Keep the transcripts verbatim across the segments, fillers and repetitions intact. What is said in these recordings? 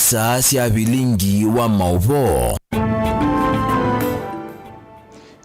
Saa sya vilingi wa maũvoo.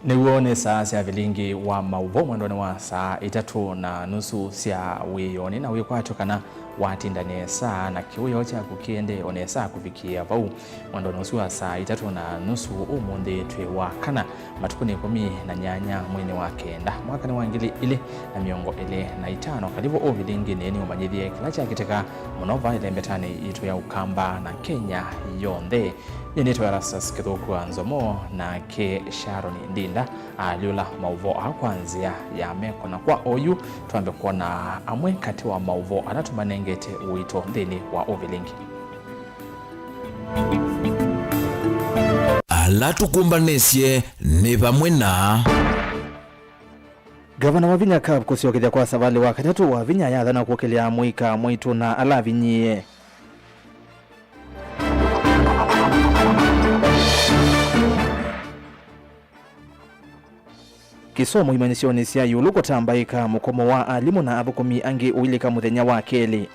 Nĩw'o nĩ saa sya vilingi wa maũvoo mwendonĩ wa saa itatũ na nusu sya wĩoo. Nĩ na wĩkwatyo kana watinda nesa na kĩwĩoo kyaku kĩendee o nesa kũvikĩĩa vau. Mwendonĩ ũsu wa saa itatũ na nusu ũmũnthĩ twĩ wa kana, matukũ nĩ ĩkũmi na nyanya mweinĩ wa kenda, mwaka nĩ wa ngili ilĩ na mĩongo ĩlĩ na itano. Kalivũ ũvilinginĩ nĩũmanyĩthye kĩla kyakĩtĩka mũno va ĩlembetanĩ yitũ ya Ũkamba na Kenya yonthe. Nyie nĩtawa Erastus Kĩthũku wa Nzomo, nake Sharon Ndinda alyũla maũvoo aa kwa nzĩa ya meko, na kwa oyu twambe kwona amwe katĩ wa maũvoo ala tũmanengete ũito nthĩnĩ wa ũvilingi. Ala tũkũmbanĩsye nĩ vamwe na. Ngavana Wavinya Cup kũsyokethya kwa savalĩ wa katatũ. Wavinya yathana kũkĩlya mũika mwaitũ na ala avinyĩĩe. Kĩsomo imanyĩsyonĩ sya ĩũlũ kũtambaĩka, mũkomo wa alimũ na athũkũmi angĩ ũilĩka mũthenya wa kelĩ.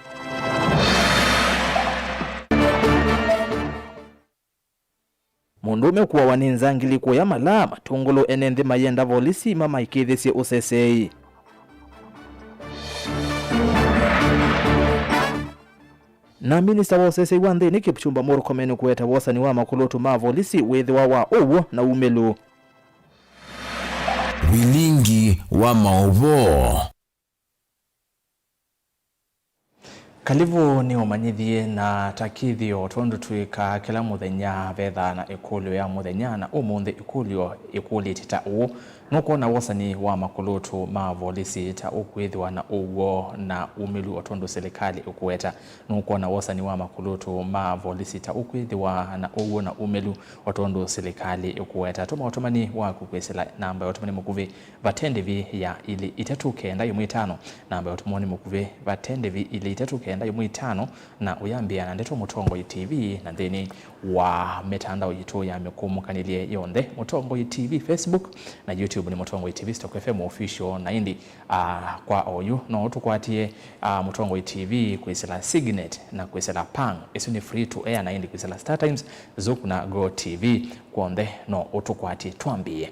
Mũndũũme kũawa nĩ nzangili kũya malaa, matũngũlũ ene nthĩ mayenda volisi mamaĩkĩĩthĩsye ũseseei. Na minista wa ũseseei wa nthĩnĩ Kipchumba Murkomen kũweta wosani wa makulũtu ma volisi wĩthĩwa wa ũw'o na umĩlu. Vilingi wa maũvoo. Kalivũ nĩũmanyĩthye na takĩthyo tondũ twĩkaa kĩla mũthenya vethaa na ĩkũlyo ya mũthenya, na ũmũnthĩ ĩkũlyo ĩkũlĩtye ta ũũ. Nũkwona wosani wa makulũtu ma volisi ta ũkwĩthĩwa na ũw'o na umĩlu o tondũ silikalĩ ĩkũweta? Nũkwona wosani wa makulũtu ma volisi ta ũkwĩthĩwa na ũw'o na umĩlu o tondũ silikalĩ ĩkũweta? Tũma ũtũmani waku kwĩsĩla namba ya ũtũmani mũkuvĩ vate ndĩvi ya ilĩ itatũ kenda ĩmwe itano, namba ya ũtũmani mũkuvĩ vate ndĩvi ilĩ itatũ kenda ĩmwe itano, na ũyambĩĩa na ndeto Mũtongoi T V na nthĩnĩ wa mĩtandao yitũ ya mĩkũmũkanĩlye yonthe, Mũtongoi T V Facebook na YouTube nĩ Mũtongoi T V Stock F M Official. Na ĩndĩ, ah, kwa oyu no ũtũkwatie, ah, Mũtongoi T V kwĩsĩla Signet na kwĩsĩla Pang. Ĩsu nĩ free to air, na ĩndĩ kwĩsĩla Star Times, Zuku na Go T V kwonthe no ũtũkwatie. Twambĩĩe.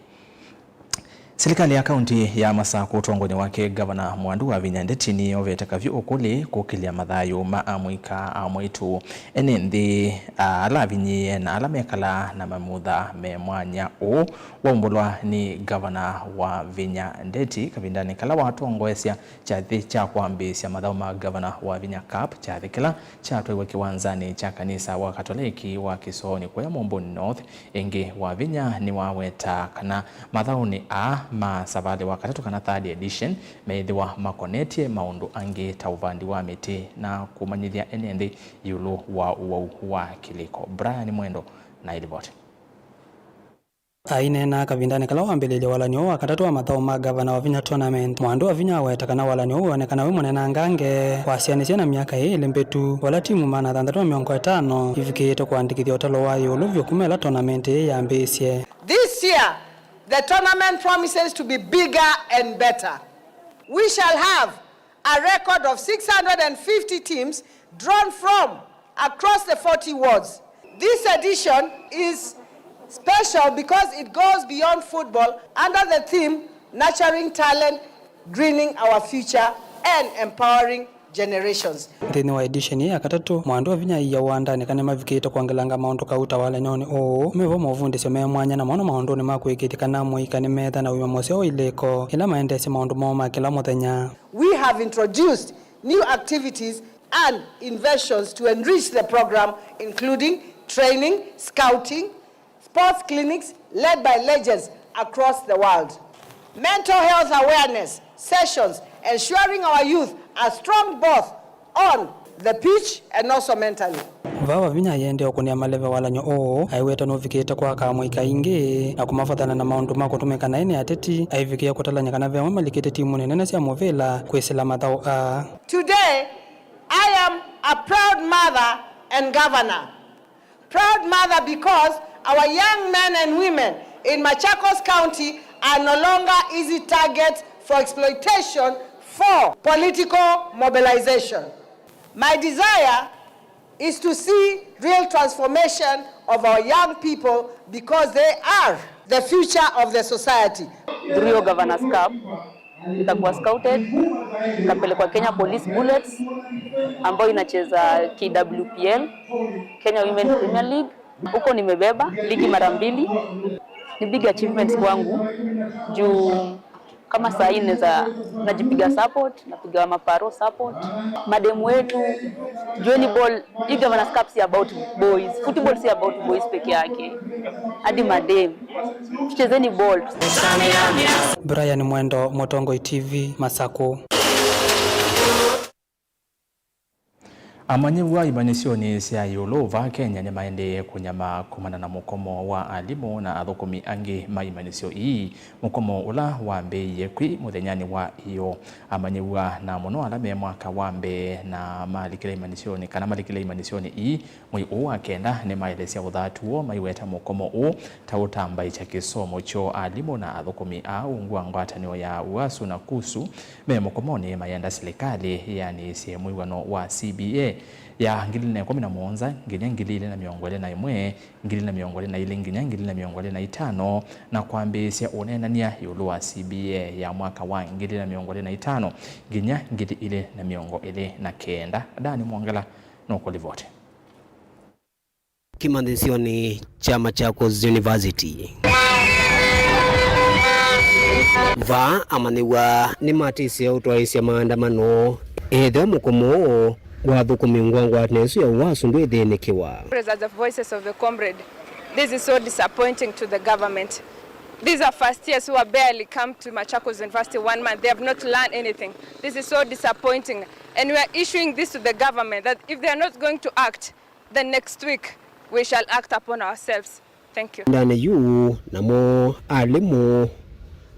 Silikalĩ ya kaunti ya Masakũ ũtongoinĩ wake Ngavana Mwandu Wavinya Ndeti nĩyovete kavyũ ũkũlĩ kũkĩlya mathayũ ma amũika, amwaitũ, ene nthĩ, a, ala avinyĩĩe na ala mekalaa na mamutha me mwanya. Ũũ waumbũlwa nĩ Ngavana Wavinya Ndeti kavindanĩ kala watongoesya kyathĩ kya kwambĩĩsya mathaũ ma Ngavana Wavinya Cup, kyathĩ kĩla kyatwaiwe kĩwanzanĩ kya kanisa wa Katoleki wa Kĩsoonĩ kũya Mũmbũnĩ North. Ĩngĩ, Wavinya nĩwaweta kana mathaũnĩ aa ma savalĩ wa katatũ kana third edition meĩthĩwa makonetye maũndũ angĩ ta ũvandi wa mĩtĩ na kũmanyĩthya ene nthĩ ĩũlũ wa ũwau wa kĩlĩko. Brian Mwendo na ĩlivoti. Aineena kavindanĩ kala wambĩlĩlye walan'yo ũũ wa katatũ wa mathaũ ma Ngavana Wavinya Tournament, Mwandu Wavinya aweta kana walan'yo ũũ wĩonekana wĩ mũnenangange, kwasyaanĩsya na myaka ĩĩ ĩlĩ mbĩtu, vala timu maana thanthatũ na mĩongo ĩtano ivikĩĩte kũandĩkĩthya ũtalo wa ĩũlũ vyũ kuma ĩla tournament ĩĩ yambĩĩsye. This year, the tournament promises to be bigger and better. We shall have a record of six hundred and fifty teams drawn from across the forty wards. This edition is special because it goes beyond football under the theme Nurturing Talent, Greening Our Future, and Empowering Generations. Nthĩnĩ wa edition ĩĩ ya katatũ, Mwandu Wavinya aiya ũandanĩ kana nĩmavikĩĩte kwongelanga maũndũ kauta walan'yonĩ ũũ, me vo mavundĩsyo me mwanya na mũno maũndũnĩ ma kũĩkĩĩthya kana amũika nĩmeetha na ũima mũseo wa ilĩko ĩla maendeesye maũndũ moo ma kĩla mũthenya. We have introduced new activities and inventions to enrich the program, including training, scouting, sports clinics led by legends across the world, mental health awareness sessions, ensuring our youth are strong both on the pitch and also mentally. Vaa Wavinya aendee ũkũnĩa maleve walan'yo ũũ, aiweta nũvikĩĩte kwaka amũika aingĩ na kũmavathana na maũndũ ma kũtũmĩka naĩ nĩ ateti, aivikĩĩa kũtalany'a kana ve amwe malikĩte timunĩ nene sya mũvĩla kwĩsĩla mathaũ aa. Today, I am a proud mother and governor. Proud mother because our young men and women in Machakos County are no longer easy targets for exploitation for political mobilization. My desire is to see real transformation of our young people because they are the future of the society. Through your Governor's Cup, nitakuwa scouted, nikapelekwa Kenya Police Bullets ambayo inacheza K W P L, Kenya Women Premier League. Huko nimebeba ligi mara mbili. Ni big achievements kwangu juu kama saa hii naweza najipiga support, napiga maparo support. Mademu wetu, jueni ball, hii Governor's Cup si about boys. Football si about boys peke yake. Hadi mademu. Tuchezeni ball. Brian Mwendo, Mũtongoi T V, Masakũ. Amanyĩw'a imanyĩsyonĩ sya ĩũlũ vaa Kenya nĩmaendee kũnyamaa kumana na mũkomo wa alimũ na athũkũmi angĩ ma imanyĩsyo ii, mũkomo ũla wambĩĩie kwĩ mũthenyanĩ wa ĩyoo. Amanyĩw'a, na mũno ala me mwaka wa mbee na malikile imanyĩsyonĩ, kana malikile imanyĩsyonĩ ii, mwei ũũ wa kenda, nĩmaelesya ũthatu woo maiweta mũkomo ũũ ta ũtambaĩkya kĩsomo kyoo alimũ na athũkũmi aa ungu wa ngwatanĩo ya UASU na KUSU me mũkomonĩ mayenda silikalĩ yĩanĩĩsye mwĩw'ano wa C B A ya ngili ilĩ na ĩkũmi na mũonza nginya ngili ilĩ na mĩongo ĩlĩ na ĩmwe, ngili ilĩ na mĩongo ĩlĩ na ilĩ nginya ngili ilĩ na mĩongo ĩlĩ na itano, na kwambĩĩsya ũneenany'a ĩũlũ wa C B A ya mwaka wa ngili ilĩ na mĩongo ĩlĩ na itano nginya ngili ilĩ na mĩongo ĩlĩ na kenda. Dani Mwongela nũkũlivoti. Kĩmanyĩsyonĩ kya Machakos University. Vaa amanyĩw'a nĩmatĩsye ũtwaĩĩsya maandamano ethĩwa mũkomo wa athũkũmi ngwangwatanĩ ĩsu ya UASU ndwĩthĩnĩkĩwa. As the voices of the comrade, this is so disappointing to the government. These are first years who have barely come to Machakos University one month. They have not learned anything. This is so disappointing. And we are issuing this to the government that if they are not going to act, then next week we shall act upon ourselves. Thank you. Ndani yu namo alimũ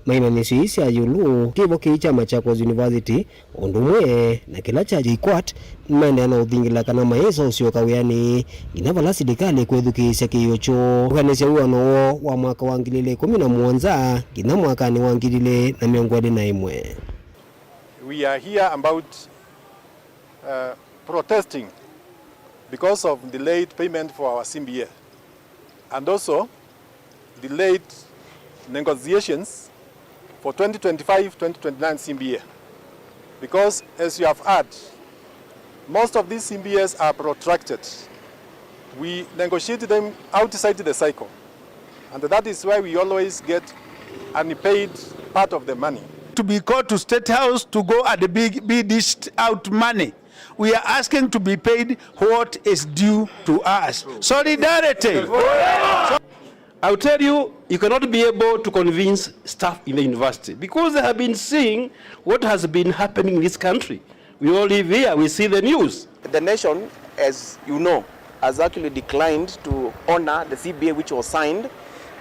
ma imanyĩsyo ii sya ĩũlũ, kĩvo kĩĩ kya Machakos University, ũndũ ũmwe na kĩla kya JKUAT, nĩmaendeea na ũthingĩla kana mayĩsa ũsyoka wĩanĩ nginya vala silikalĩ ĩkwĩthukĩĩsya kĩĩo kyoo. Kũkanĩsya wĩw'ano woo wa mwaka wa ngili ilĩ ĩkũmi na mũonza nginya mwakanĩ wa ngili ilĩ na mĩongo ĩlĩ na ĩmwe. We are here about uh, protesting because of delayed payment for our C B A and also delayed negotiations for twenty twenty-five twenty twenty-nine C B A, because as you have heard, most of these C B As are protracted. We negotiate them outside the cycle. And that is why we always get unpaid part of the money. To be called to State House to go and be, be dished out money. We are asking to be paid what is due to us. Solidarity. I'll tell you, you cannot be able to convince staff in the university because they have been seeing what has been happening in this country. We all live here, we see the news. The nation, as you know, has actually declined to honor the C B A which was signed,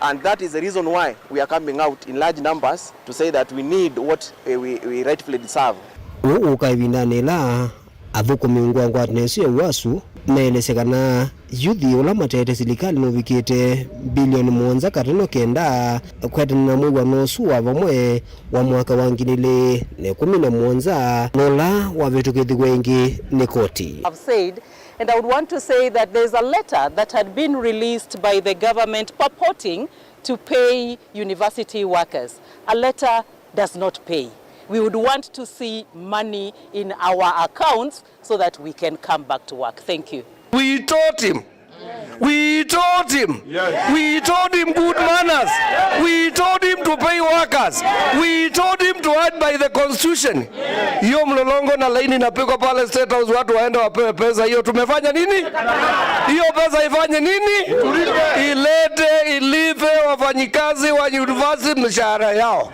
and that is the reason why we are coming out in large numbers to say that we need what, eh, we, we rightfully deserve. Ũũ ũka ĩvindanĩ ĩla athũkũmi ngwangwatanĩ ĩsu ya UASU meelesya kana yuthi ũla mateete silikalĩ nũvikĩte mbilioni mũonza katano kenda kwetana na mwĩw'ano ũsu wa vamwe wa mwaka wa ngili ilĩ na ĩkũmi na mũonza, na ũla wavĩtũkĩthiw'e ĩngĩ nĩ koti. I've said, and I would want to say that there is a letter that had been released by the government purporting to pay university workers. A letter does not pay. We would want to see money in our accounts so that we can come back to work. Thank you. We told him. We told him. Yes. We told him good manners. We told him to pay workers. We told him to act by the constitution. Hiyo mlolongo na laini inapigwa pale State House, watu waende wapewe pesa. Hiyo tumefanya nini? Hiyo pesa ifanye nini? Ilete, ilipe wafanyikazi wa university mishahara yao.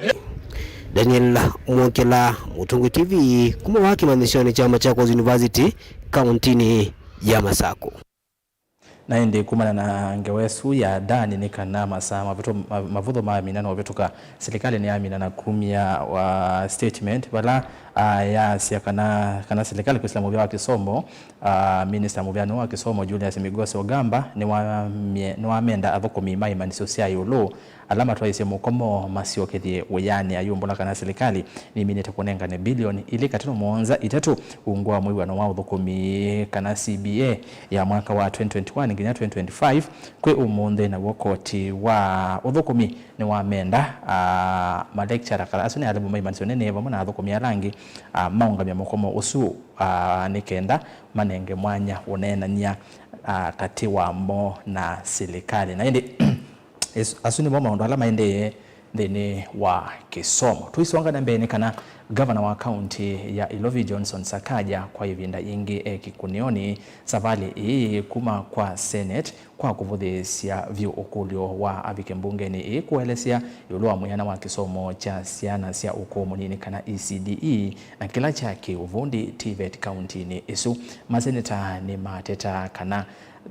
Daniel Mwongela, Mũtongoi T V, kuma wa kĩmanyĩsyonĩ kya Machakos University, kauntinĩ ya Masakũ. Na ĩndĩ kumana na ngewa ĩsu ya Dani nĩ kana masaa mavũthũ, ma-, mavũthũ maamina na ũvĩtũka, silikalĩ nĩyamina na kumya wa statement vala Ayasya kana, kana silikalĩ kwĩsĩla mũvĩa wa kĩsomo, ah, minista mũvĩanĩ wa kĩsomo Julius Migosi Ogamba nĩwamie-, nĩwamenda athũkũmi ma imanyĩsyo sya ĩũlũ ala matwaĩĩsye mũkomo masyokethye wĩanĩ. Ayumbũla kana silikalĩ nĩminĩte kũnengane bilioni ilĩ katĩno mũonza itatũ ungu wa mwĩw'ano wa ũthũkũmi kana C B A ya mwaka wa twenty twenty-one nginya twenty twenty-five kwĩ ũmũnthĩ, naw'o koti wa ũthũkũmi nĩwamenda, ah, malekitara, kana asu nĩ alimũ ma imanyĩsyo nene vamwe na athũkũmi ala angĩ, ah, maũngamya mũkomo ũsu, ah, nĩ kenda manenge mwanya ũneenany'a, ah, katĩ wamo na silikalĩ. Na ĩndĩ, is-, asu nĩmo maũndũ ala maendee nthĩnĩ wa kĩsomo. Tũisonga na mbee, nĩ kana ngavana wa kaunti ya Ilovi Johnson Sakaja kwa ĩvinda yĩngĩ e kĩkũnĩonĩ savalĩ ĩĩ kuma kwa Senate kwa kũvũthĩĩsya vyũ ũkũlyo wa avike mbungenĩ ĩĩ kũelesya ĩũlũ wa mwĩana wa kĩsomo kya syana sya ũkũũ mũnini kana E C D E na kĩla kya kĩũvundi TVET kauntinĩ ĩsu. Maseneta nĩmateta kana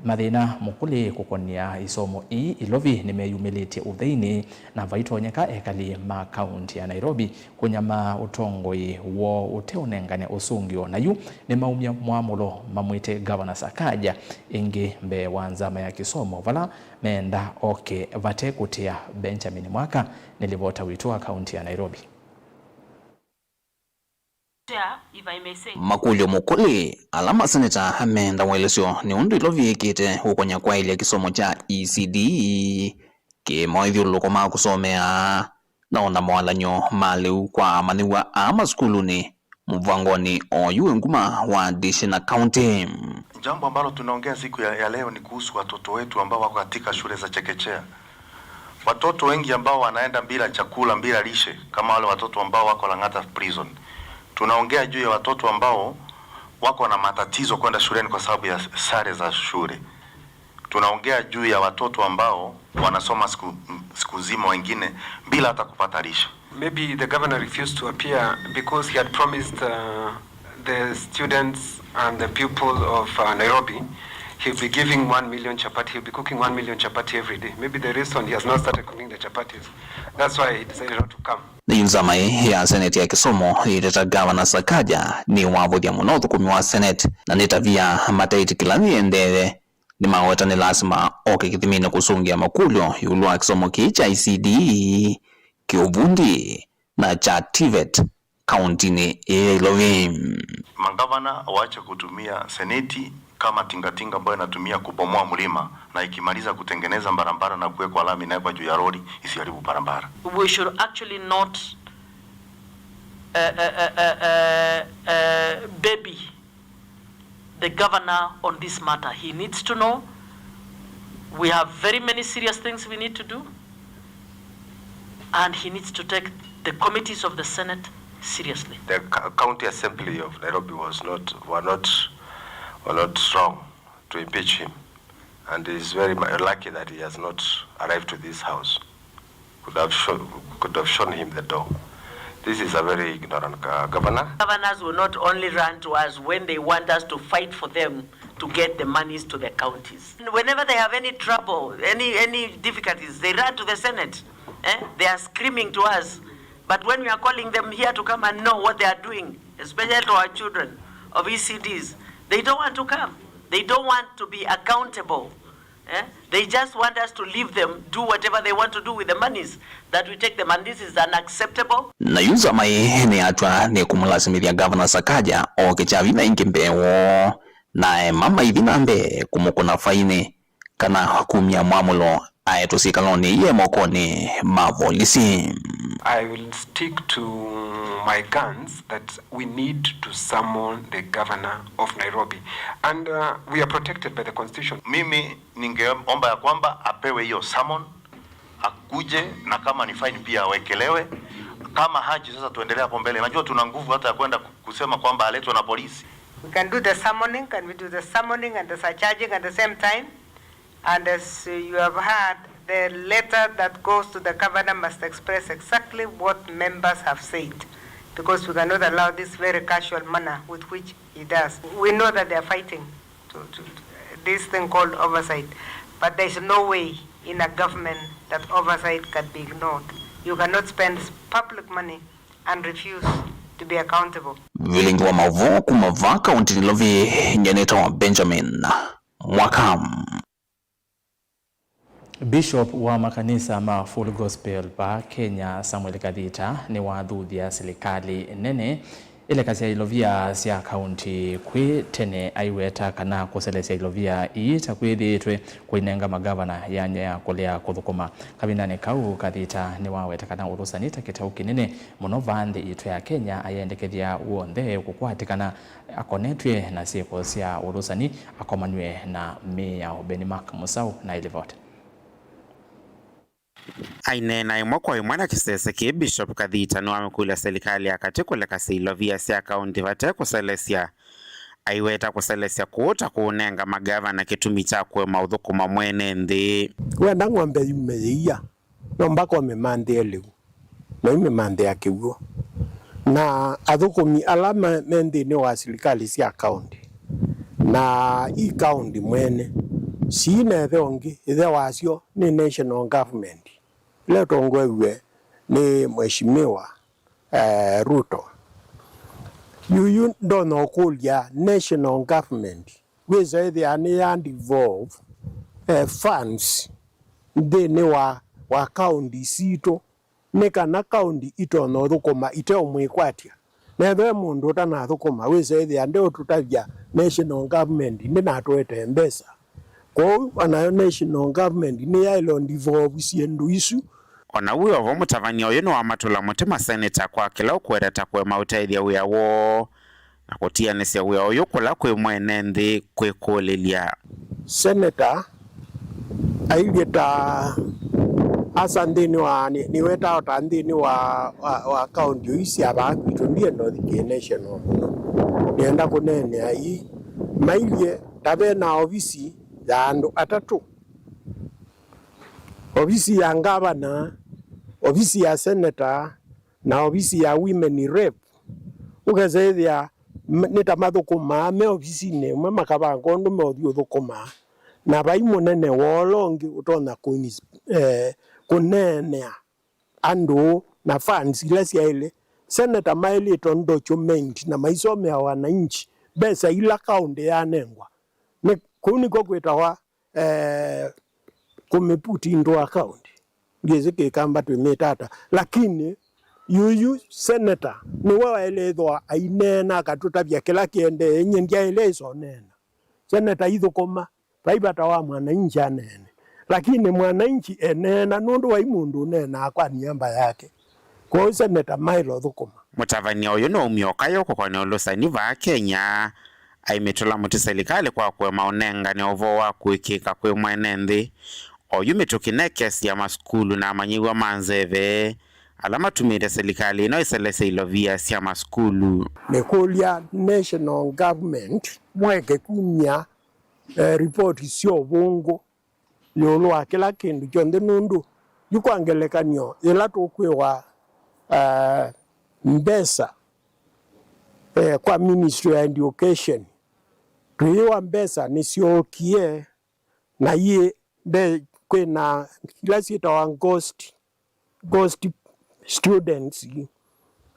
mathĩna mũkũlĩ kũkonĩa isomo ii Ilovi nĩmeyumĩlĩtye ũtheinĩ, na vaitonyeka ekali ma kaunti ya Nairobi kũnyamaa ũtongoi woo ũteũnengane ũsũngĩo, na yu nĩmaumya mwamũlo mamwĩte Ngavana Sakaja ĩngĩ mbee wa nzama ya kĩsomo, vala meenda oke vate kũtĩa. Benjamin Mwaka nĩ livota witũ wa kaunti ya Nairobi. Chair, if I may say. Makũlyo mũkũlĩ ala maseneta meenda ũelesyo nĩ ũndũ Ilovi yĩkĩte ũkonya kwaĩlya kĩsomo kya E C D E kĩ mawĩthyũlũlũko ma kũsomea na ona moalan'yo ma lĩu kwa amanyĩw'a aa masukulunĩ mũvangonĩ oyu wĩ nguma wa Dishi na kaunti. Jambo ambalo tunaongea siku ya, ya leo ni kuhusu watoto wetu ambao wako katika shule za chekechea. Watoto wengi ambao wanaenda bila chakula, bila lishe, kama wale watoto ambao wako Lang'ata prison. Tunaongea juu ya watoto ambao wako na matatizo kwenda shuleni kwa sababu ya sare za shule. Tunaongea juu ya watoto ambao wanasoma siku, siku nzima, wengine bila hata kupata lishe. Maybe the governor refused to appear because he had promised, uh, the students and the pupils of, uh, Nairobi, he'll be giving one million chapati, he'll be cooking one million chapati every day. Maybe the reason he has not started cooking the chapatis, that's why he decided not to come. Nĩ yu nzama ĩĩ ya seneti ya kĩsomo yĩteta Ngavana Sakaja nĩwavũthya mũno ũthũkũmi wa seneti, na nĩ tavia mateĩtĩkĩla yĩendee. Nĩmaweta nĩ lasima oke kĩthiminĩ kũsũngĩa makũlyo ĩũlũ wa kĩsomo kĩĩ kya E C D E, kĩũvundi, na kya TVET kauntinĩ ĩĩ ya Ilovi. Magavana waache kutumia seneti kama tingatinga ambayo inatumia kubomoa mlima, na ikimaliza kutengeneza barabara na kuwekwa lami, inawekwa juu ya lori isiharibu barabara. We should actually not, uh, uh, uh, uh, uh, baby the governor on this matter. He needs to know we have very many serious things we need to do, and he needs to take the committees of the Senate seriously. The co-, County Assembly of Nairobi was not, were not, were not strong to impeach him, and he is very mu-, lucky that he has not arrived to this house. Could have shown, could have shown him the door. This is a very ignorant, uh, governor. Governors will not only run to us when they want us to fight for them to get the monies to the counties. Whenever they have any trouble, any, any difficulties, they run to the Senate. Eh? They are screaming to us. But when we are calling them here to come and know what they are doing, especially to our children of E C Ds, they don't want to come. They don't want to be accountable. Eh? They just want us to leave them do whatever they want to do with the monies that we take them, and this is unacceptable. Na yu nzama ĩĩ nĩyatw'a nĩ kũmũlasimĩthya Ngavana Sakaja oke kya vinya ĩngĩ mbee woo, na ema maithi na mbee kũmũkũna fainĩ kana kumya mwamũlo aetwe syĩkalonĩ ĩĩ e mokonĩ ma volisi. I will stick to my guns that we need to summon the governor of Nairobi, and, uh, we are protected by the constitution. Mimi ningeomba ya kwamba apewe hiyo summon, akuje, na kama ni fine pia awekelewe. Kama haji, sasa tuendelee hapo mbele. Najua tuna nguvu hata ya kwenda ku-, kusema kwamba aletwe na polisi. We can do the summoning, can we do the summoning and the surcharging at the same time? And as you have heard, the letter that goes to the governor must express exactly what members have said, because we cannot allow this very casual manner with which he does. We know that they are fighting to, to, this thing called oversight, but there is no way in a government that oversight can be ignored. You cannot spend public money and refuse to be accountable. Vilingi wa maũvoo kuma vaa kaũntĩ Nairobi, nyeneta wa Benjamin Mwaka. Bishop wa makanisa ma Full Gospel vaa Kenya, Samuel Kathita, nĩwathuthya silikalĩ nene ĩlekasya ilovia sya kaũntĩ kwĩ tene, aiweta kana kũselesya ilovia ii ta kwĩthĩĩtwe kũinenga magavana yanya ya kũlea kũthũkũma. Kavindanĩ kau, Kathita nĩwaweta kana ũlũsani ta kĩtau kĩnene mũno vaa nthĩ yitũ ya Kenya, ayendekethya w'onthe kũkwatĩkana akonetw'e na syĩko sya ũlũsani akomanw'e na mĩao. Benny Mark Mũsaũ na ĩlivoti. Aineena ĩmwe kwa ĩmwe na kĩsese kĩĩ, Bishop Kathita nĩwamĩkũlya silikalĩ ya katĩ kũlekasya ilovia sya kaũntĩ vate kũselesya. Aiweta kũselesya kũũ ta kũũnenga magavana kĩtumi kya kũema ũthũkũma mwene nthĩ. Wenda ng'ombe yume yĩia, no mbaka ũmĩmanthĩe lĩu, na ũimĩmanthĩa kĩw'ũ. Na athũkũmi ala me, me nthĩnĩ wa silikalĩ sya kaũntĩ, na i kaũntĩ mwene, sii na ĩthe ũngĩ, ĩthe wasyo nĩ national government ĩla ĩtongoew'e nĩ Mheshimiwa, eh, Ruto. Yuyu ndonya ũkũlya national government wĩsa ĩthĩa nĩ ya devolve, eh, funds nthĩnĩ wa, wa kaũntĩ sitũ, nĩ kana kaũntĩ itonya ũthũkũma iteũmwĩkwatya. Na ethĩwa e mũndũ ũtanathũkũma, wĩsa ĩthĩa ndeũtũtavya national government ndĩnatũetee mbesa. Kwoou onayo national government nĩyaĩle devolve syĩndũ isu. O na wĩ o vo, mũtavany'a ũyũ nĩwamatũla mũtĩ maseneta kwa kĩla ũkweta ta kũema ũtethya wĩa woo na kũtianĩsya wĩa ũyũ kũla kwĩ mwene nthĩ kwĩkũlĩlya. Seneta ailyĩ ta asa nthĩnĩ wa, nĩ, nĩwetawa ta nthĩnĩ wa, wa, wa kaũntĩ ũi sya vaa kwitũ, ndienda ũthi kĩ national mũno. Nĩenda kũneenea ii, mailyĩ ta ve na ovisi ya andũ atatũ, ovisi ya ngavana, ovisi ya seneta, na ovisi ya women rep. Ũkesa ĩthĩa m-, nĩ ta mathũkũmaa me ovisinĩ ĩmwe, makavanga ũndũ meũthiũthũkũmaa, na vai mũnene woo ũla ũngĩ ũtonya kũinis-, eh, kũneenea andũ na funds ila syaĩle. Seneta maĩlĩte document na maisomea wananchi mbesa ila kaũntĩ yanengwa. Nĩ, kũu nĩkw'o kwĩtawa eh, kũmĩputi into account. Ndyĩsĩ kĩkamba twĩmĩta ata, lakini yuyu seneta nĩwe waĩle ĩthwa aineena akatũtavya kĩla kĩendee, nyie ndyaĩle ĩsoneena. Seneta ithũkũma, vai vata wa mwananchi aneene, lakini mwananchi eneena nũndũ vai mũndũ ũneenaa kwa niamba yake. Kwoou seneta maĩle ũthũkũma. Mũtavany'a ũyũ nũumie ũkayo kũkonea ũlũsani vaa Kenya, aimĩtũla mũtĩ silikalĩ kwa kũema ũnengane ũvoo wa kũĩkĩĩka kwĩ mwene nthĩ. Oyu mĩtũkĩ nekesi ya masukulu na amanyĩw'a ma nzeve ala matumĩte silikalĩ ĩno ĩselesya ilovia sya masukulu. Nĩkũlya national government mweke kumya, eh, ripoti sya ũvũngũ ĩũlũ wa kĩla kĩndũ kyonthe, nũndũ yu kwa ngelekany'o yĩla tũkwĩwa, eh, mbesa, eh, kwa Ministry ya Education, twĩĩwa mbesa nĩsyookie na yĩ nde kwĩna ila syĩtawa ghost ghost students,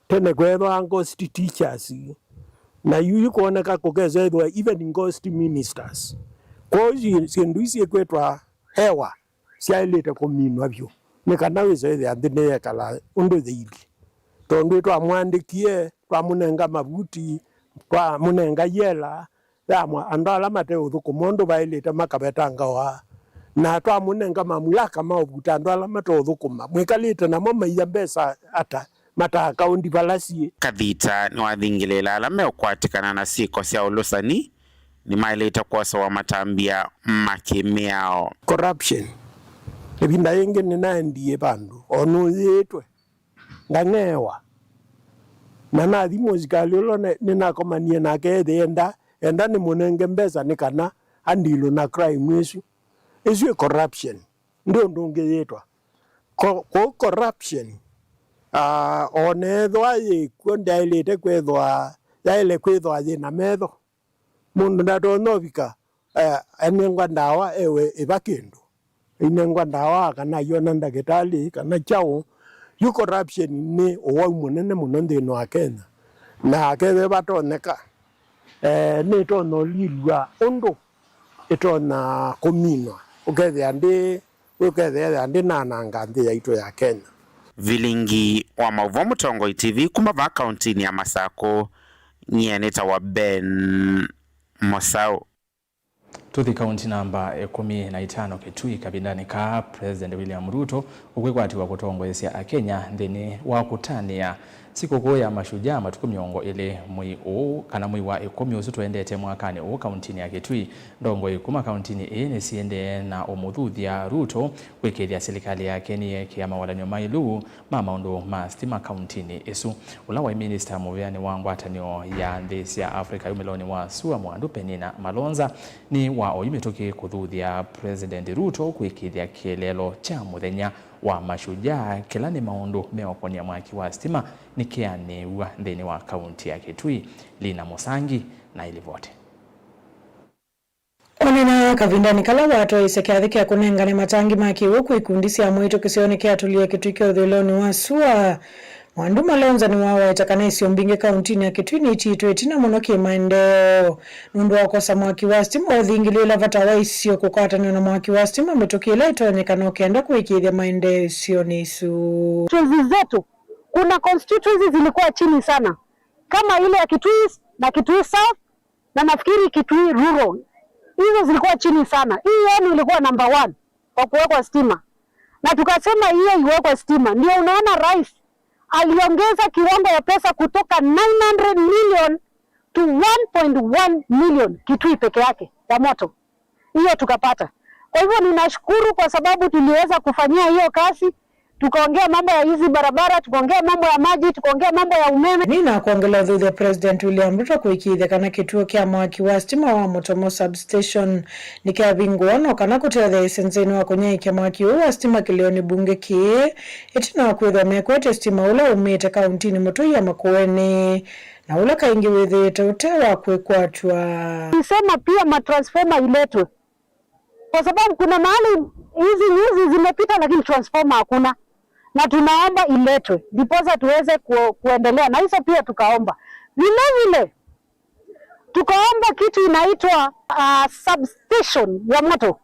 tene kweethwa ghost teachers, na yu ikwoneka kũkesa ethwa even ghost ministers. Kwoou syĩ-, syĩndũ ii syĩkwĩtwa hewa syaĩlĩte kũminwa vyũ, nĩ kana wĩse ĩthĩa nthĩ nĩyekala ũndũ yĩilyĩ, tondũ twamwandĩkie, twamũnenga mavuti, twamũnenga yela, ya mwa-, andũ ala mate ũthũkũma ũndũ vaĩlĩte makavetangawa, na twamũnenga mamulaka ma ũvuta andũ ala mate ũthũkũma. Mwĩkalĩte namo maiya mbesa ata, mata akaũndi vala syĩ? Kathita nĩwathingĩlĩĩla ala meũkwatĩkana na syĩko sya ũlũsani nĩmaĩlĩte kwosewa matambya ma kĩmĩao. Corruption. Ĩvinda yĩngĩ nĩnaendie vandũ o nũyĩĩtwe ngang'eewa. Na nathi mũsikalĩ ũla ne-, nĩnakomanie nake ethĩa enda, enda nĩmũnenge mbesa nĩ kana andilũ na crime ĩsu. Ĩsu ĩ corruption. Ndĩ ũndũ ũngĩ yĩtwa. Ko-, kũu corruption, ah, o na ethĩwa yĩkw'o ndyaĩlĩte kwĩthwa, yaĩle kwĩthwa yĩ na metho. Mũndũ ndatonya ũvika, eh, anengwa ndawa ewe ĩva kĩndũ. Ainengwa ndawa kana aiona ndakĩtalĩ kana kyaũ. Yu corruption nĩ ũwau mũnene mũno nthĩnĩ wa Kenya. Na kethĩwa vatonyeka, eh, nĩtonya ũlilw'a ũndũ ĩtonya kũminwa, ũkethĩa ndĩ, ũkethĩa ndĩ nananga nthĩ yaitũ ya Kenya. Vilingi wa maũvoo Mũtongoi T V kuma vaa kauntinĩ ya Masakũ, nyie nĩtawa Ben Mosau. Tũthi kaunti namba ĩkũmi na itano Kitui, kavindanĩ kaa President William Ruto ũkwĩkwatiwa kũtongoesya Akenya nthĩnĩ wa kũtanĩa sikũkũ ya Mashujaa matukũ mĩongo ĩlĩ mwei ũũ, kana mwei wa ĩkũmi ũsu tũendete mwakanĩ ũũ kauntinĩ ya Kitui. Ndongoi kuma kauntinĩ ĩĩ nĩsiendee na ũmũthuthya Ruto kwĩkĩĩthya silikalĩ yake nĩyekĩa mawatany'o maĩlu ma maũndũ ma sitima kauntinĩ ĩsu. Ũla waĩ minista mũvĩanĩ wa ngwatanĩo ya nthĩ sya Africa yumĩlonĩ wa sua Mwandu Penina Malonza nĩ wa oyu mĩtũkĩ kũthuthya President Ruto kwĩkĩĩthya kĩeleelo kya mũthenya wa Mashujaa, kĩla nĩ maũndũ meũkonia mwaki wa sitima nĩkĩanĩw'a nthĩnĩ wa kaunti ya Kitui. Lina Mũsangi na ilivoti. Onena kavindanĩ kala watwaĩĩsye kyathĩ kya kũnengane matangi ma kĩw'ũ kwĩ ikundi sya mwaitũ kĩsionĩ kya Tulia Kitui kya ũthũĩlonĩ wa sua, Mwandu Malonza nĩwawaĩte kana isio mbingĩ kauntinĩ ya Kitui nĩitiĩtwe ĩtina mũno kĩmaendeeo nũndũ wa kũkosa mwaki wa sitima ũthingilĩĩla vata wa isio kũkwatanĩwa na mwaki wa sitima mĩtũkĩ ĩla ĩtonyeka na ũkenda kũĩkĩĩthya maendeeo isionĩ isu. Constituencies zetu, kuna constituencies zilikuwa chini sana, kama ile ya Kitui East na Kitui South, na nafikiri Kitui Rural. Hizo zilikuwa chini sana. Hii yenu ilikuwa number one kwa kuwekwa stima. Na tukasema hiyo iwekwe stima. Ndio unaona rais aliongeza kiwango ya pesa kutoka nine hundred million to one point one million Kitui peke yake ya moto. Hiyo tukapata. Kwa hivyo ninashukuru kwa sababu tuliweza kufanyia hiyo kazi, tukaongea mambo ya hizi barabara, tukaongea mambo ya maji, tukaongea mambo ya umeme. Nina kwongela ũthuthya President William Ruto kũĩkĩĩthya kana kĩtuo kya mwaki wa sitima wa Mũtomo substation nĩkyavingũwa, no kana kũtetheesya nzĩnĩ wa kũnyaĩĩkya mwaki ũũ wa sitima kĩlĩonĩ mbunge kĩĩ, ĩtina wa kwĩthwa mekwete sitima ũla umĩte kauntinĩ mũtũi ya Makueni, na ũla kaingĩ wĩthĩĩte ũte wa kwĩkwatw'a. Nisema pia matransformer iletwe, kwa sababu kuna mahali hizi nyuzi zimepita, lakini transformer hakuna, na tunaomba iletwe ndiposa tuweze ku-, kuendelea na hizo pia tukaomba. Vile vile tukaomba kitu inaitwa, ah, substation ya moto,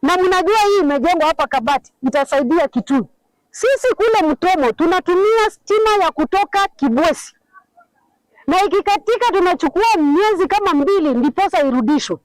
na mnajua hii imejengwa hapa Kabati, itasaidia Kitui. Sisi kule Mtomo tunatumia stima ya kutoka Kibwesi, na ikikatika tunachukua miezi kama mbili ndiposa irudishwe.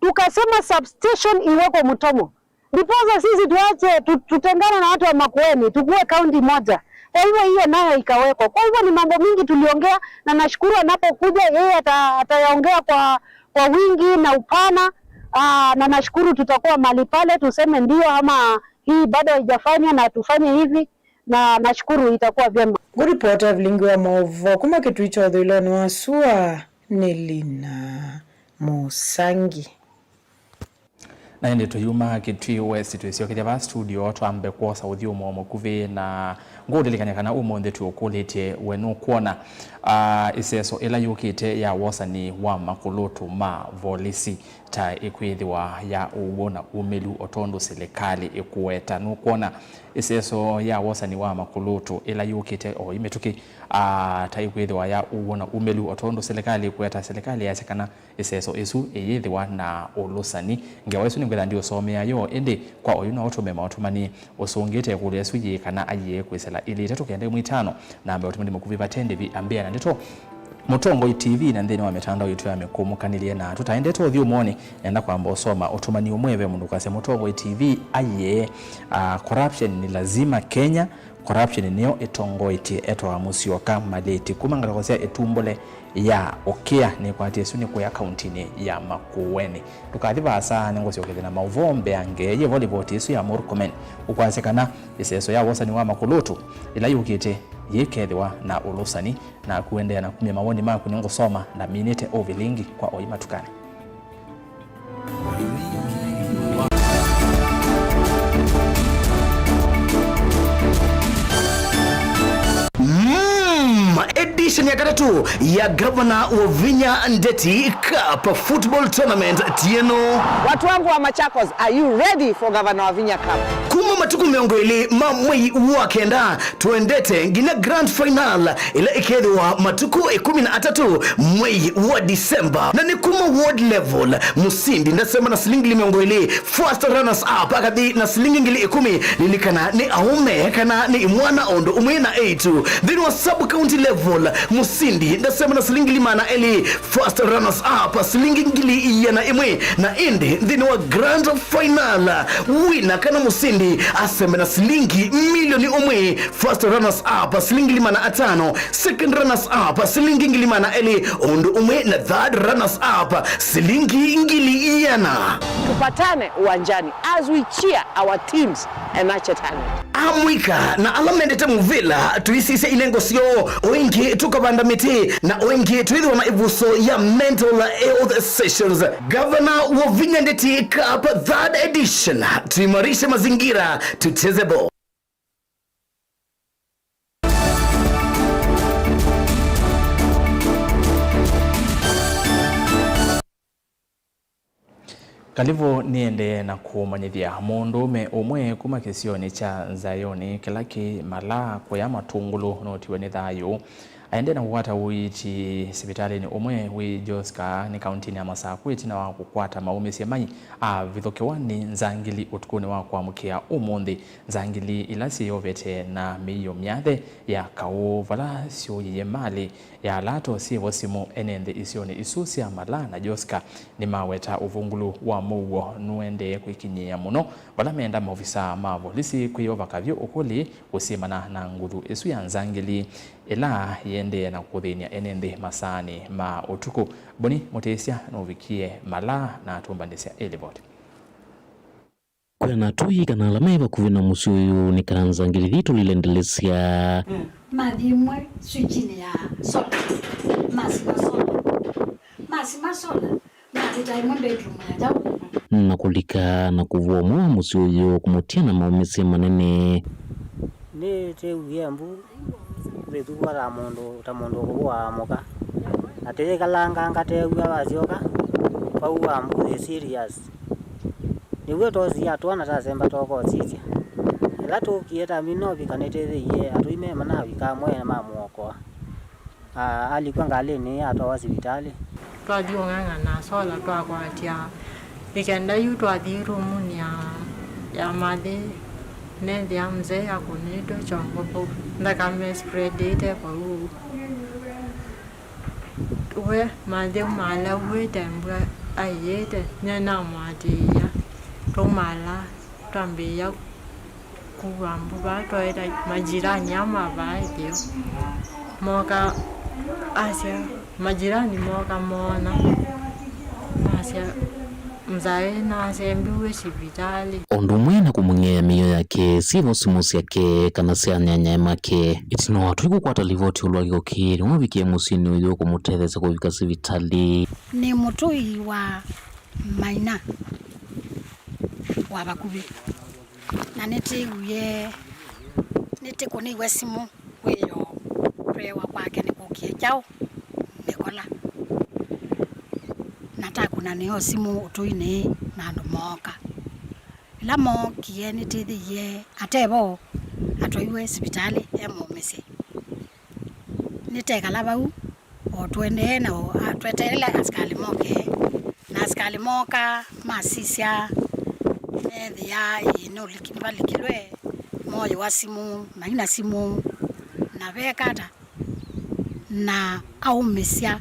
Tukasema substation iwekwe Mtomo, ndiposa sisi tuache tu-, tutengane na watu wa Makueni, tukue kaunti moja. Kwa hivyo hiyo nayo ikawekwa. Kwa hivyo ni mambo mingi tuliongea, na nashukuru anapokuja yeye ata-, atayaongea kwa, kwa wingi na upana. Aa, na nashukuru tutakuwa mahali pale tuseme ndio ama hii bado haijafanywa na tufanye hivi, na nashukuru itakuwa vyema. Ngũripota Evelyn wa maũvoo kuma Kitui kya ũthũĩlonĩ wa sua nĩ Lina Mũsangi. Na ĩndĩ tũyuma Kitui West, twĩsyokethya vaa studio twambe kwosa ũthyũmũo mũkuvĩ, na ngũũlilikany'a kana ũmũnthĩ tũũkũlĩtye we nũkwona, ah, ĩseso ĩla yũkĩte ya wosani wa makũlũtũ ma volisi ta ĩkwĩthĩwa ya ũw'o na umĩlu o tondũ silikalĩ ĩkũweta. Nũkwona ĩseso ya wosani wa makũlũtũ ĩla yũkĩte o ĩ mĩtũkĩ, ah, ta ĩkwĩthĩwa ya ũw'o na umĩlu o tondũ silikalĩ ĩkũweta. Silikalĩ yasya kana ĩseso ĩsu ĩyĩthĩwa na ũlũsani. Ngewa ĩsu nĩngwĩtha ndiũsomea yo, ĩndĩ kwa oyu no ũtũme maũtũmani ũsũngĩte ĩkũlyo ĩsu yĩĩ kana aiee kwĩsĩla ilĩ itatũ kenda ĩmwe itano, namba ya ũtũmani mũkuvĩ vate ndĩvi ambĩa na ndeto. Mũtongoi T V na nthĩnĩ wa mĩtandao yitũ ya mĩkũmũkanĩlye na tũtaendete ũthyũmũonĩ, nenda kwamba ũsoma ũtũmani ũmwe ve mũndũ ũkasya, Mũtongoi T V aiee, ah, corruption ni lazima Kenya, corruption nĩyo ĩtongoetye. Etwa Musyoka Malĩti kuma ngalĩko sya Ĩtumbũle ya Ũkĩa, nĩkwatĩ ĩsu nĩ kũya kauntinĩ ya Makueni. Ndũkathi vaasa, nĩngũsyokethya na maũvoo mbeange yĩvo livoti ĩsu ya Murkomen ũkwasya kana ĩseso ya wosani wa makũlũtũ ĩla yũkĩte yĩkethĩwa na ũlũsani. Na kũendeea na kumya mawoni maku nĩngũsoma ndaminĩte ũvilingi kwa oĩ matukanĩ. Mm, Eddie Edition ya katatũ ya Gavana Wavinya Ndeti Cup Football Tournament ti ĩno. Watu wangu wa Machakos, are you ready for Gavana Wavinya Cup? Kuma matukũ mĩongo ĩlĩ ma mwei wa kenda, tũendete nginya grand final ĩla ĩkethĩwa matukũ ĩkũmi na atatũ mwei wa December. Na nĩ kuma ward level, mũsindi ndasema na silingi ngili mĩongo ĩlĩ, first runners up akathi na silingi ngili ĩkũmi. Lilikana nĩ aũme kana nĩ imwana o ũndũ ũmwe na eĩtu. Nthĩnĩ wa sub county level, mũsindi ndasema na silingi ngili maana elĩ, first runners up silingi ngili ĩana ĩmwe, na ĩndĩ nthĩnĩ wa grand final, wina kana mũsindi asembe na silingi milioni ũmwe, first runners up silingi ngili maana atano, second runners up silingi ngili maana elĩ, ũndũ ũmwe na third runners up silingi ngili ĩana. Tupatane uwanjani as we cheer our teams and nurture talent. Amũika na ala mendete mũvĩla, tũisisye ilengo syoo, o ĩngĩ tũkavanda mĩtĩ, na o ĩngĩ twĩthĩwa na ĩvuso ya mental health sessions. Gavana Wavinya Ndeti Cup third edition, tuimarishe mazingira, tucheze ball. Kalivũ nĩendee na kũmanyĩthya mũndũũme ũmwe kuma kĩsionĩ kya Zayoni kĩla kĩ Malaa kũya Matũngũlũ nũtiwe nĩ thayũ. Aendee na kũkwata ũiiti sivitalĩnĩ ũmwe wĩ Joska nĩ kauntinĩ ya Masakũ ĩtina wa kũkwata maũmĩsye mai avithũkĩwa nĩ nzangili ũtukũnĩ wa kũamũkĩa ũmũnthĩ. Nzangili ila syĩyovete na mĩio myathe ya kaũ vala syũyĩie malĩ ya ala atoo syĩvo simũ. Ene nthĩ isionĩ isu sya Malaa na Joska nĩmaweta ũvũngũlu wa mũuo nũendee kwĩkinyĩĩa mũno, vala meenda maovisaa ma volisi kwĩyova kavyũ ũkũlĩ kũsyĩmana na nguthu ĩsu ya nzangili ĩla yĩendee na kũthĩny'a ene nthĩ masaanĩ ma ũtukũ. Boni Mũtĩsya nũvikie Malaa na atũmbanĩsya ĩ livoti. Kwĩana atũi kana ala me vakuvĩ na mũsyĩ ũyũ nĩ kana nzangili thitũ lilendelesya. Mathi ĩmwe switch-inĩ ya solar. Masima solar. Masima solar. Mathi ta ĩmwe bedroom ya njaũ. Na kũlika na kũvua ũmwe wa mũsyĩ ũyũ kũmũtia na maũmĩsye manene. Nĩtĩwie mbu. Nĩthukwa ta mũndũ, ta mũndũ ũkũvũaa mũka. Na tĩyĩkalanga ngatew'a vasyoka, vau wa mbu yĩ serious. Nĩw'o toosie atũa na tasemba tokosisya. Ĩla tũkie tamina ũvika nĩtĩthĩie atũi me manavika amwe mamũokoa. A-, alikw'a ngalĩnĩ atwawa sivitalĩ. Twathi ũng'ang'a na sola twakwatya ĩkenda yu twathi rumunĩ ya, ya mathi, nethĩa mzee akũnĩtwe kyongo vau, nthakame spreadĩte vau. We mathi ũmala uĩte mbua aiĩte, nye namũatĩĩa, twaumala twambĩĩa kua mbu vaa twaĩta majirani aa ma vaa ĩtheo. Mooka asya, majirani mooka moona, masya, mzae nasembiw'e sivitalĩ. O ũndũ ũmwe na kũmũng'eea mĩio yake, syĩvo simũ syake, kana sya anyanyae make. Ĩtina wa atũi kũkwata livoti ĩũlũ wa kĩko kĩĩ, nĩwavikie mũsyĩnĩ ũyũ kũmũtetheesya kũvika sivitalĩ. Nĩ mũtũi wa Maina wa vakuvĩ. Na nĩtĩwie, nĩtĩkũnĩiwe simũ wĩoo kwewa kwake nĩkũkie kyaũ nĩkola. Na takũna nĩyo simũ ũtũinĩ na andũ mooka. Ĩla mookie nĩtĩthĩie atevo atwaiwe sivitalĩ e mũũmĩsye. Nĩtekala vau, o tũendee na o-, a-, tweteele asikalĩ moke, na asikalĩ mooka, masisya, meethĩa ĩĩ nũliki-, nĩvalikilwe, mooyĩwa simũ, maina simũ, na veka ata, na aũmĩsya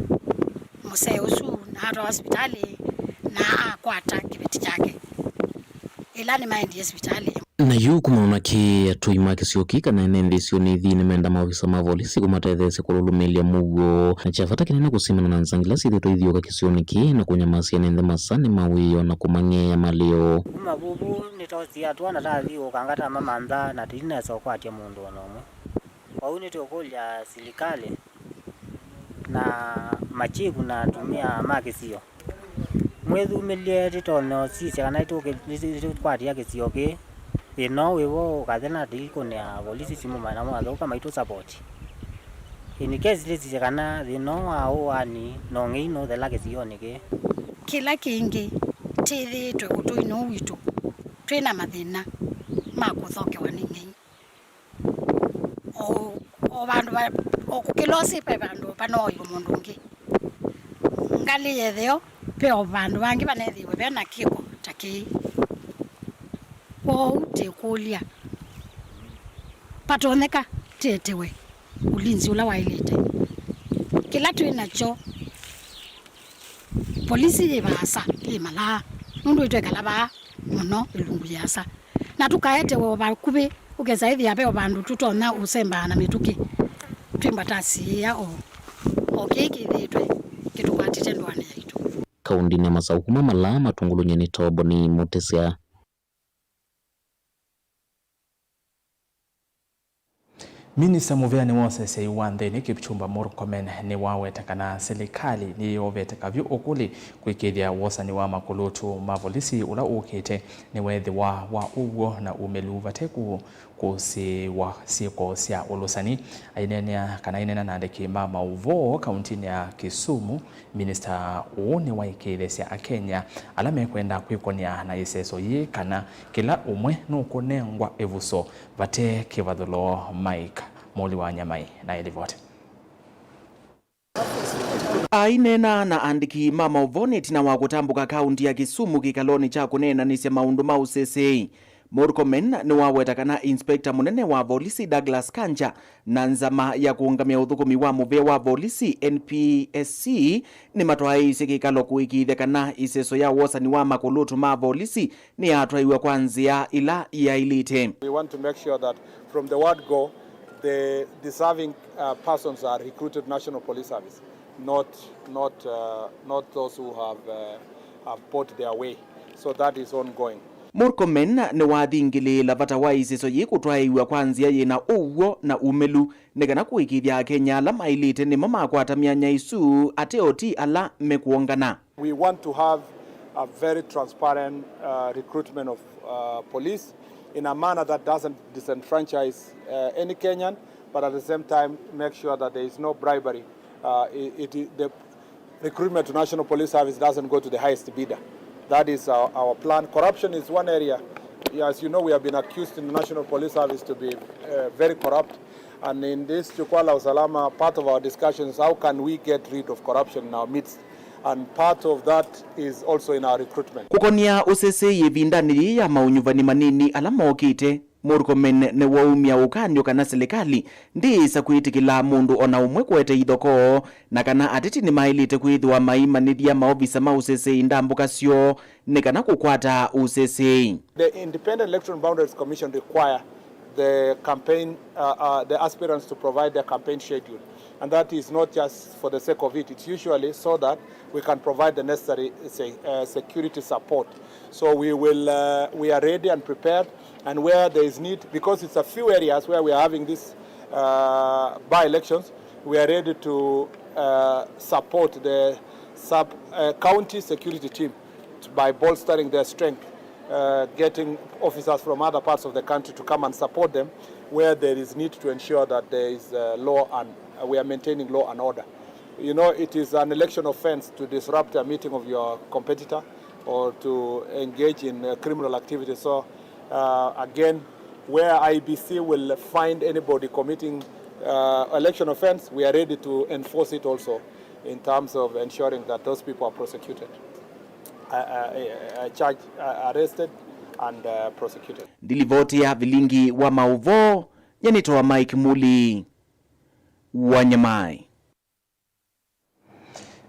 mũsee ũsu, na atwawa sivitalĩ, na akwata kĩveti kyake. Ĩla nĩmaendie sivitalĩ. Na yu kumana na kĩĩ, atũi ma kĩsio kĩĩ kana ene nthĩ isionĩ ithi nĩmenda maovisa ma volisi kũmatetheesya kũlũlũmĩĩlya mũuo. Na kya vata kĩnene kũsimana na nzangila syĩthĩtwe ithiũka kĩsionĩ kĩĩ na kũnyamasya ene nthĩ masanĩ ma wĩoo na kũmang'eea malĩo. Kuma vuvu nĩtoosie atũa na tathiũũka ngatamamantha na tũinesa ũkwatya mũndũ o na ũmwe. Kwoou nĩtũkũlya silikalĩ na machifu na atumĩa ma kĩsio, mwĩthumĩlye tũtonya ũsisya kana nĩtũkĩ-, nĩtũkwatĩa kĩsio kĩĩ. Thĩna ũũ wĩvo ũkathela na tũikũnĩa volisi simũ, maana mathũka maitũ support. In case lĩsisye kana thĩna ũũ wa ũaani na ũng'ei nũũthela kĩsionĩ kĩĩ. Kĩla kĩngĩ, twĩthĩĩtwe ũtũinĩ ũũ witũ twĩ na mathĩna ma kũthokewa nĩ ng'ei. O, o vandũ va, o kũkĩla ũsĩ ve vandũ vanoiwe mũndũ ũngĩ. Ngalĩ yetheo, ve o vandũ vangĩ vanethĩiwe ve na kĩko ta kĩĩ. Kwoou tĩkũlya, vatonyeka tĩetewe ũlinzi ũla waĩlĩte. Kĩla twĩ nakyo, polisi yĩ vaasa, yĩ malaa, nũndũ ĩtwekala vaa mũno ĩlungu yĩasa. Na tũkaetewe o vakuvĩ, ũkesa ĩthĩa ve o vandũ tũtonya ũsembaa na mĩtũkĩ, twĩmbatasiĩa o, o kĩĩ kĩthĩĩtwe kĩtũkwatĩte ndũanĩ yaitũ. Kaũndĩnĩ ya masaũ kuma malaa matũngũlũny'e nĩ Tobo nĩ Mũtĩsya. Minista mũvĩanĩ wa ũseseĩ wa nthĩnĩ Kipchumba Murkomen nĩwaweta kana silikalĩ nĩyĩovete kavyũ ũkũlĩ kũĩkĩĩthya wosani wa makũlũtu ma volisi ũla ũkĩte nĩweethĩwa wa ũw'o na ũmĩlu vate kũ-, kũsĩĩwa syĩko sya ũlũsani. Aineenea kana aineena na andĩki ma maũvoo kauntinĩ ya Kisumu, minista ũũ nĩwaĩkĩĩthĩsya Akenya ala mekwenda kwĩkũnĩa na ĩseso yĩĩ kana kĩla ũmwe nũkũnengwa ĩvuso vate kĩvathũlo. Mike Mũli wa Nyamai na ĩlivoti. Aineena na andĩki ma maũvoo nĩ ĩtina wa kũtambũka kaunti ya Kisumu kĩkalonĩ kya kũneenanĩsya maũndũ ma ũseseĩ, Murkomen nĩwaweta kana inspector mũnene wa volisi Douglas Kanja na nzama ya kũũngamĩa ũthũkũmi wa mũvĩa wa volisi, N P S C, nĩmatwaĩĩsye kĩkalo kũĩkĩĩthya kana ĩseso ya wosani wa makũlũtu ma volisi nĩyatwaiwa kwa nzĩa ĩla yaĩlĩte. We want to make sure that from the word go, the deserving, uh, persons are recruited National Police Service, not, not, uh, not those who have, uh, have bought their way. So that is ongoing. Murkomen nĩwathingĩlĩĩla vata wa ĩseso yĩĩ kũtwaĩĩw'a kwa nzĩa yĩna ũw'o na umĩlu nĩ kana kũĩkĩĩthya Akenya ala maĩlĩte nĩmo makwata myanya ĩsu, ate o ti ala mekũongana. We want to have a very transparent, uh, recruitment of, uh, police in a manner that doesn't disenfranchise, uh, any Kenyan, but at the same time make sure that there is no bribery. Uh, it, it, the recruitment to National Police Service doesn't go to the highest bidder. That is our, our plan. Corruption is one area. Yeah, as you know, we have been accused in the National Police Service to be, uh, very corrupt. And in this Jukwaa la Usalama, part of our discussion is how can we get rid of corruption in our midst. And part of that is also in our recruitment. Kũkonĩa ũseseĩ ĩvindanĩ yĩĩ ya maũnyuvani manini ala mokĩte, Murkomen nĩwaumya ũkany'o kana silikalĩ ndĩĩsa kwĩtĩkĩla mũndũ o na ũmwe kũete ithokoo, na kana ateti nĩmaĩlĩte kwĩthĩwa maimanĩthya maovisa ma ũseseĩ ndambũka syoo nĩ kana kũkwata ũseseĩ. The Independent Electoral Boundaries Commission require the campaign, uh, uh, the aspirants to provide their campaign schedule, and that is not just for the sake of it, it's usually so that we can provide the necessary se-, uh, security support. So we will, uh, we are ready and prepared, and where there is need, because it's a few areas where we are having these, uh, by-elections, we are ready to, uh, support the sub, uh, county security team by bolstering their strength, uh, getting officers from other parts of the country to come and support them where there is need to ensure that there is, uh, law and, uh, we are maintaining law and order. You know, it is an election offense to disrupt a meeting of your competitor or to engage in, uh, criminal activity. So, uh, again, where I E B C will find anybody committing, uh, election offense, we are ready to enforce it also in terms of ensuring that those people are prosecuted, uh, uh, uh, charged, uh, arrested and, uh, prosecuted. Ndilivoti ya vilingi wa maũvoo, nyanĩtwa Mike Muli wa Nyamai.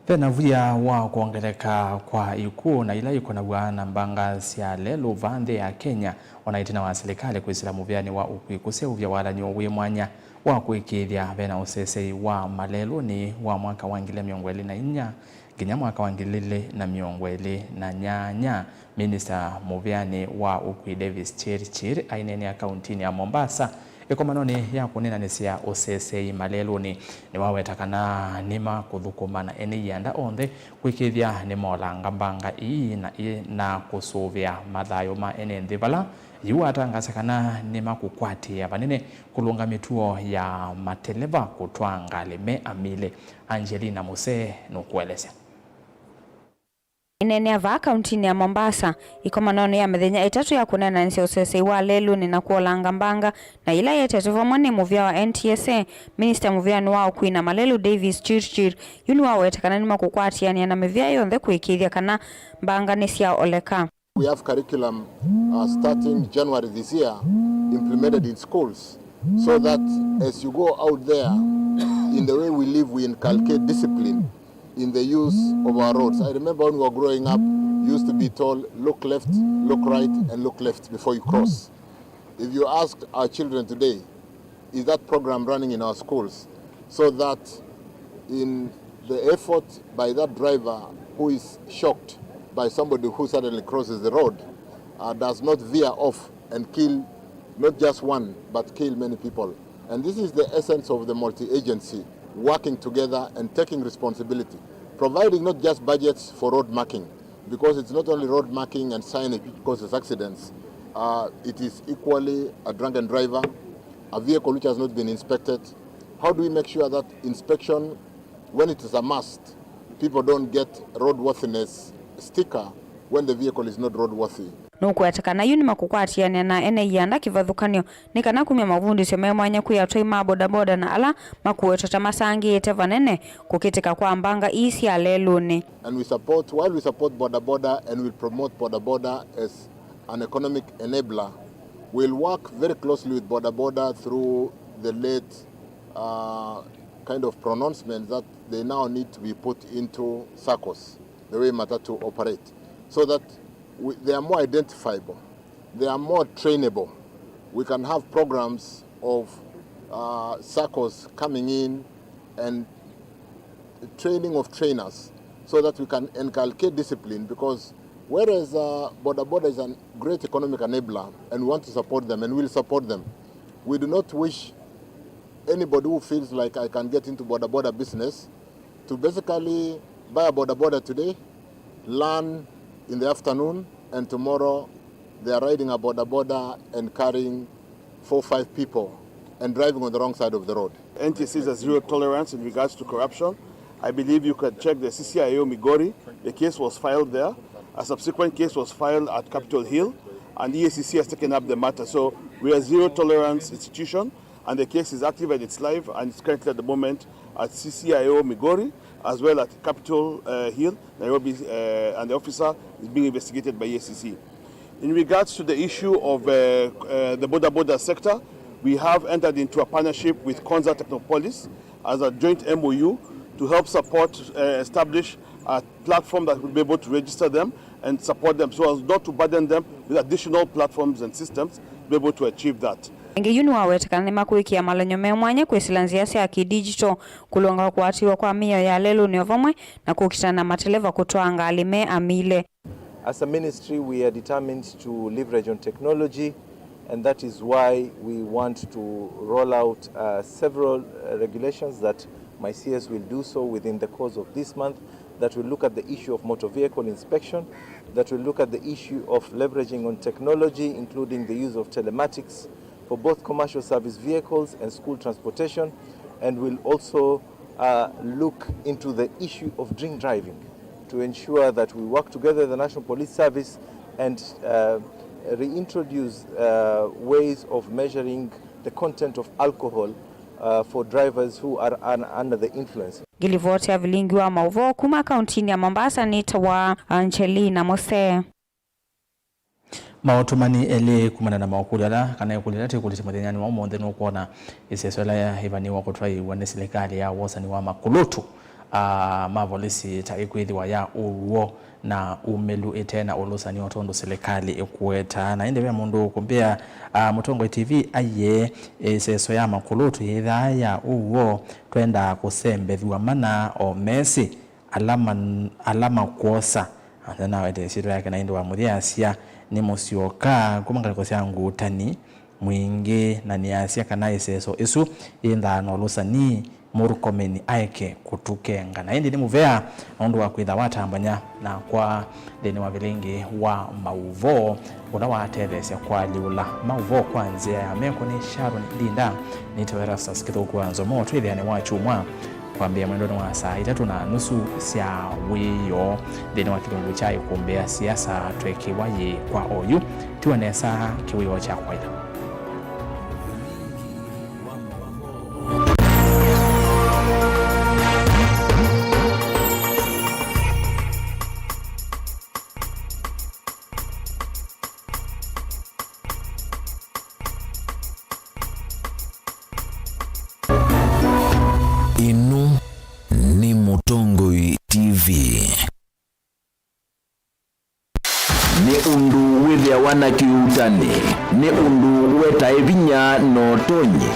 Ve na via wa kwongeleka kwa ikw'ũ na ila ikonaw'a na mbanga sya lelũ vaa nthĩ ya Kenya, o na ĩtina wa silikalĩ kwĩsĩla mũvĩanĩ wa ũkui kũseũvya walany'o wĩ mwanya wa kũĩkĩĩthya ve na ũseseĩ wa malelũnĩ wa mwaka wa ngili mĩongo ĩlĩ na inya nginya mwaka wa ngili ilĩ na mĩongo ĩlĩ na nyanya. Minista mũvĩanĩ wa ũkui Davis Chirchir aineenea kauntinĩ ya Mombasa Ĩkomanonĩ ya kũneenanĩsya ũseseĩ malelũnĩ, nĩwaweta kana nĩmakũthũkũma na ene ianda onthe kũĩkĩĩthya nĩmaolanga mbanga ii na, na kũsũvĩa mathayũ ma ene nthĩ vala yu atangaasa kana nĩmakũkwatĩĩa vanene kũlũnga mĩtuo ya mateleva kũtwaa ngalĩ me amilĩ. Angelina Musee nũkũelesya. Ĩneenea vaa kauntinĩ ya Mombasa, ĩkomanonĩ ya mĩthenya ĩtatũ ya kũneenanĩsya ũseseĩ wa lelũnĩ na kũolanga mbanga, na yĩla yetetwe vamwe nĩ mũvĩa wa N T S A, minista mũvĩanĩ wa ũkui na malelũ Davis Chirchir, yu nĩwaweta kana nĩmakũkwatĩanĩa na mĩvĩa yonthe kũĩkĩĩthya kana mbanga nĩsyaoleka. We have curriculum, uh, starting January this year, implemented in schools, so that as you go out there, in the way we live, we inculcate discipline in the use of our roads. I remember when we were growing up, you used to be told, "Look left, look right, and look left before you cross." If you asked our children today, is that program running in our schools, so that in the effort by that driver who is shocked by somebody who suddenly crosses the road, uh, does not veer off and kill not just one, but kill many people. And this is the essence of the multi-agency working together and taking responsibility, providing not just budgets for road marking, because it's not only road marking and signage which causes accidents, uh, it is equally a drunken driver, a vehicle which has not been inspected. How do we make sure that inspection, when it is a must, people don't get roadworthiness sticker when the vehicle is not roadworthy? Nũkũweta kana yu nĩmakũkwatĩanĩa na ene ianda kĩvathũkany'o nĩ kana kumya mavundĩsyo me mwanya kwĩ atwai ma bodaboda na ala makuĩtwe ta masangĩĩte vanene kũkĩtĩka kwa mbanga ii sya lelũnĩ. And we support, while we support bodaboda and will promote bodaboda as an economic enabler, we'll work very closely with bodaboda through the late, uh, kind of pronouncement that they now need to be put into saccos, the way matatu operate, so that we, they are more identifiable, they are more trainable. We can have programs of, uh, saccos coming in and training of trainers so that we can inculcate discipline, because whereas, uh, boda boda is a great economic enabler and we want to support them and we'll support them, we do not wish anybody who feels like I can get into boda boda business to basically buy a boda boda today, learn in the afternoon, and tomorrow they are riding a boda boda and carrying four, five people and driving on the wrong side of the road. N T S A is a zero tolerance in regards to corruption. I believe you can check the C C I O Migori. The case was filed there. A subsequent case was filed at Capitol Hill, and E A C C has taken up the matter. So we are a zero tolerance institution, and the case is active and it's live, and it's currently at the moment at C C I O Migori, as well at Capitol, uh, Hill, Nairobi, uh, and the officer is being investigated by E A C C. In regards to the issue of, uh, uh, the boda boda sector, we have entered into a partnership with Konza Technopolis as a joint M O U to help support, uh, establish a platform that will be able to register them and support them so as not to burden them with additional platforms and systems to be able to achieve that. Ĩngĩ yu nĩwaweta kana nĩmakũĩkĩĩa malany'o me mwanya kwĩsĩla nzĩa sya kĩ-digital kũlũnga kũatĩĩwa kwa mĩao ya lelũnĩ o vamwe na kũkitana na mateleva kũtwaa ngalĩ me amile. As a ministry, we are determined to leverage on technology, and that is why we want to roll out, uh, several, uh, regulations that my C S will do so within the course of this month, that will look at the issue of motor vehicle inspection, that will look at the issue of leveraging on technology, including the use of telematics for both commercial service vehicles and school transportation, and will also, uh, look into the issue of drink driving to ensure that we work together with the National Police Service and, uh, reintroduce, uh, ways of measuring the content of alcohol, uh, for drivers who are un-, under the influence. Ngilivoti ya vilingi wa maũvoo kuma kauntinĩ ya Mombasa nĩtawa Angelina Mose. Maũtũmani elĩ kumana na maũkũlyo ala, kana ĩkũlyo ĩla twĩkũlĩtye mũthenyanĩ wa ũmũnthĩ nũkwona ĩseso ĩla ĩvanĩĩwe kũtwaĩĩw'a nĩ silikalĩ ya wosani wa makũlũtũ, aa, ma volisi ta ĩkwĩthĩwa ya ũw'o na umĩlu ĩte na ũlũsani o tondũ silikalĩ ĩkũwetaa. Na ĩndĩ ve mũndũ ũkũmbĩa, aa, Mũtongoi T V aiye ĩseso ya makũlũtũ yĩthaa ya ũw'o, twendaa kũsembethw'a mana o mesĩ ala man-, ala makwosa. Asa nawete ĩsyĩtwa yake na ĩndĩ wa mũthya asya, nĩ Mũsyoka kuma ngalĩko sya Ngũtani, mwingĩ, na nĩasya kana ĩseso ĩsu yĩnthaa na ũlũsani Murkomen aeke kũtũkenga. Na ĩndĩ nĩ mũvea nũndũ wa kwĩtha watambany'a nakwa nthĩnĩ wa vilingi wa maũvoo ũla watetheesya kũalyũla maũvoo kwa nzĩa ya meko. Nĩ Sharon Ndinda, nĩtawa Erastus Kĩthũku wa Nzomo. Twĩthĩane Wakyumwa kwambĩĩa mwendonĩ wa saa itatũ na nusu sya wĩoo nthĩnĩ wa kĩlungu kya Ĩkũmbĩ ya Siasa Twekiwa Yĩĩ kwa Oyu. Tiwa nesa kĩwĩoo kya kwaĩla. Ĩno nĩ Mũtongoi T V. Nĩ ũndũ wĩthĩawa na kĩuutani, nĩ ũndũ wetae vinya na ũtonyi,